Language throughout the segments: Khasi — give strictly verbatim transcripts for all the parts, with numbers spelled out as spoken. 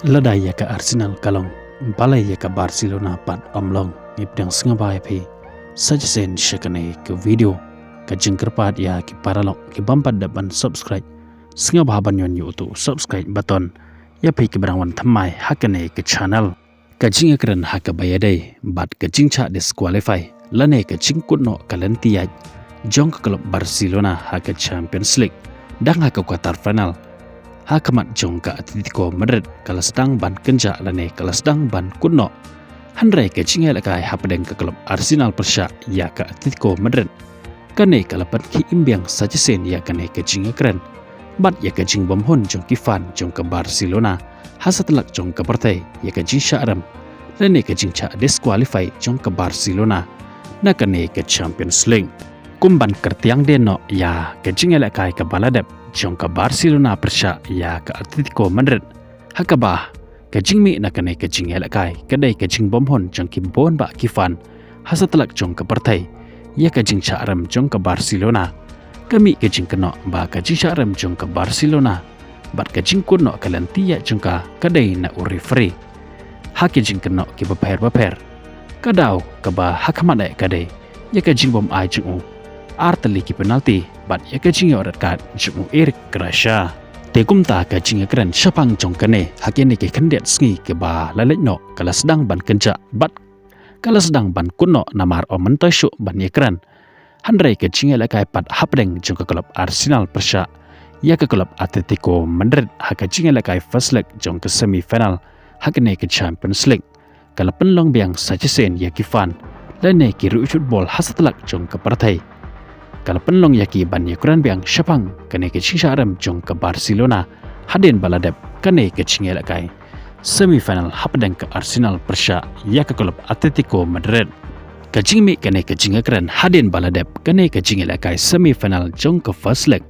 Lada ïa ka Arsenal ka long, balei ïa ka Barcelona pat ym long? Ngi pdiang sngewbha ïa phi sa shisien sha kane ka video. Ka jingkyrpad ïa ki paralok ki bym pat dep ban subscribe, sngewbha ban ñion ïa uto u subscribe button ïa phi kiba dang wan thymmai ha kane ka channel. Ka jingïakren ha kaba ïadei bad ka jingshah disqualify lane ka jingkut noh ka lynti ïaid jong ka klub Barcelona ha ka Champions League dang ha ka quarter final ha khmat jong ka Atletico Madrid, ka la sdang ban kynjah lane ka la sdang ban kut noh. Hynrei ka jingïalehkai hapdeng ka klub Arsenal pyrshah ïa ka Atletico Madrid, kane ka la pynkhih im biang sa shisien ïa kane ka jingïakren bad ïa ka jingbymhun jong ki fan jong ka Barcelona ha satlak jong ka pyrthei ïa ka jingshah rem lane ka jingshah disqualify jong ka Barcelona na kane ka Champions League. Kum ban kyrtiang dien noh ïa ka jingïalehkai kaba la dep jong ka Barcelona pyrshah ïa ka Atletico Madrid, ha kaba ka jingmih na kane ka jingïalehkai ka dei ka jingbymhun jong ki bun bah ki fan ha satlak jong ka pyrthei ïa ka jingshah rem jong ka Barcelona. Ka mih ka jingkynnoh ba ka jingshah rem jong ka Barcelona bad ka jingkut noh ka lynti ïaid jong ka ka dei na u referee ha ki jingkynnoh kiba pher bapher. Ka daw kaba ha khmat eh ka dei ïa ka jingbym ai jong u ar tylli ki penalti bad ïa ka jingïoh red card jong u Eric Garcia. Te kumta ka jingïakren shaphang jong kane ha kine ki khyndiat sngi kiba la leit noh ka la sdang ban kynjah bad ka la sdang ban kut noh namar ym myntoi shuh ban ïakren. Hynrei ka jingïalehkai pat hapdeng jong ka klub Arsenal pyrshah ïa ka klub Atletico Madrid ha ka jingïalehkai first leg jong ka semi final ha kane ka Champions League, ka la pynlong biang sa shisien ïa ki fan lane ki riewshutbol ha satlak jong ka pyrthei. Ka la pynlong ïa ki ban ïakren biang shaphang kane ka jingshah rem jong ka Barcelona hadien ba la dep kane ka jingïalehkai semi final hapdeng ka Arsenal pyrshah ïa ka klub Atletico Madrid. Ka jingmih kane ka jingïakren hadien ba la dep kane ka jingïalehkai semi final jong ka first leg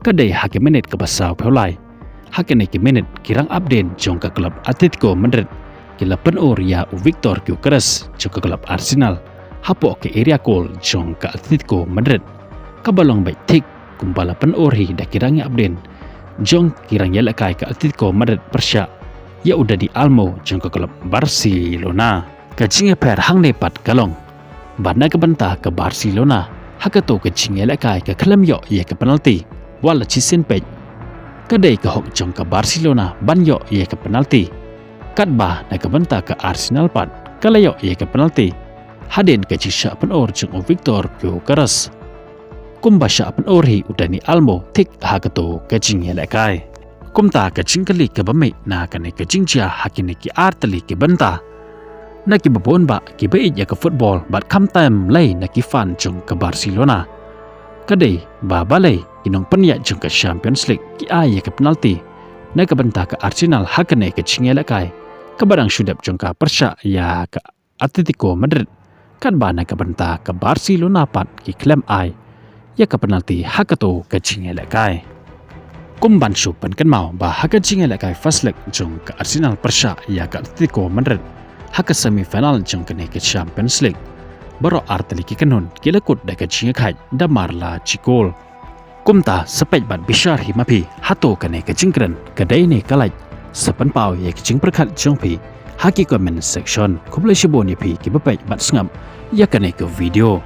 ka dei ha ki minit kaba saw phew lai. Ha kine ki minit ki rangap dien jong ka klub Atletico Madrid ki la pynur ïa u Victor Gyökeres jong ka klub Arsenal hapoh ka area goal jong ka Atletico Madrid, kaba long beit thik kumba la pynur hi da ki rangap dien jong ki rangïalehkai ka Atletico Madrid pyrshah ïa u Dani Olmo jong ka klub Barcelona. Ka jingïapher hangne pat ka long ba na ka bynta ka Barcelona ha kato ka jingïalehkai ka khlem ïoh ïa ka penalti wat la shisien peit. Ka dei ka hok jong ka Barcelona ban ïoh ïa ka penalti, katba na ka bynta ka Arsenal pat ka la ïoh ïa ka penalti hadien ka jingshah pynur jong u Victor Gyökeres. Kumba shah pynur hi u Dani Olmo thik ha kato ka jingïalehkai. Kumta ka jingkylli kaba mih na kane ka jingjia ha kine ki ar tylli ki bynta na kiba bun bah kiba ïeit ïa ka football bad khamtam lei na ki fan jong ka Barcelona ka dei ba balei ki nongpynïaid jong ka Champions League ki ai ïa ka penalti na ka bynta ka Arsenal ha kane ka jingïalehkai kaba dang shu dep jong ka pyrshah ïa ka Atletico Madrid, katba na ka bynta ka Barcelona pat ki khlem ai ïa ka penalti ha kato ka jingïalehkai. Kum ban shu pynkynmaw ba ha ka jingïalehkai first leg jong ka Arsenal pyrshah ïa ka Atletico Madrid ha ka semi final jong kane ka Champions League, baroh ar tylli ki kynhun ki la kut da ka jingïakhaid da mar la shi kol. Kumta sa peit bad bishar hi ma phi hato kane ka jingkren ka dei ne ka lait. Sa pynpaw ïa ka jingpyrkhat jong phi ha ki comment section. Khublei shibun ïa phi kiba peit bad sngap ïa kane ka video.